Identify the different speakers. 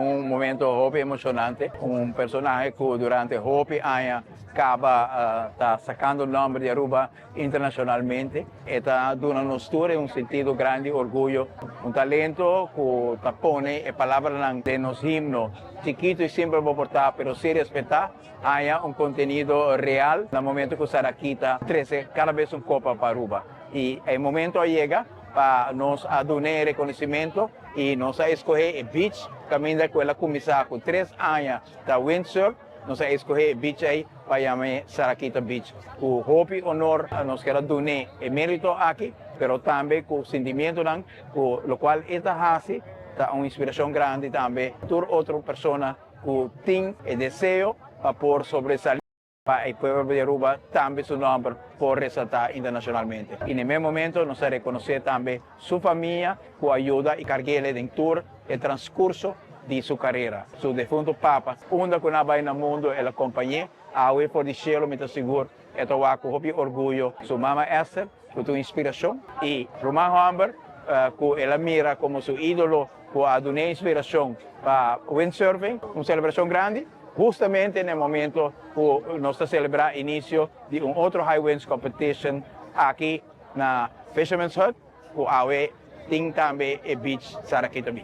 Speaker 1: Un momento hopi emocionante, un personahe cu durante hopi aña caba ta sacando nomber di Aruba internacionalmente. E ta duna nos tur un sentido grandi orguyo, un talento cu ta pone e palabranan den nos himno, chikito y simpel bo por ta, pero si respeta, haya un contenido real na momento cu Sarah-Quita trece cada bes un copa pa Aruba. Y e momento a yega pa nos a duna reconocimento y nos a escoge e beach caminda cu el a cuminsa cu 3 aña ta windsurf. Nos a escoge e beach ey pa yama Sarah-Quita Beach. Cu hopi honor nos kier duna e merito aki, pero tambe cu sentimiento, cu locual e ta haci ta un inspiracion grandi tambe tur otro persona cu tin e deseo pa por sobresali, pa e pueblo di Aruba tambe su nomber por resalta internacionalmente. Y na e mesun momento nos ta reconoce tambe su famia cu a yuda y carg'e den tur e transcurso di su carera. Su defunto papa, unda cu nan bay na mundo, el a acompañ'e, awe for di cielo, mi ta sigur, e ta wak cu hopi orguyo su mama Esther, cu ta inspiracion, y ruman homber, cu el a mira como su idolo, cu a duna inspiracion pa windsurfing. Un celebracion grandi, justamente na momento cu nos ta celebra inicio di un otro High Winds Competition aki na Fisherman's Hut, cu awe tin tambe e beach, Sarah-Quita Beach.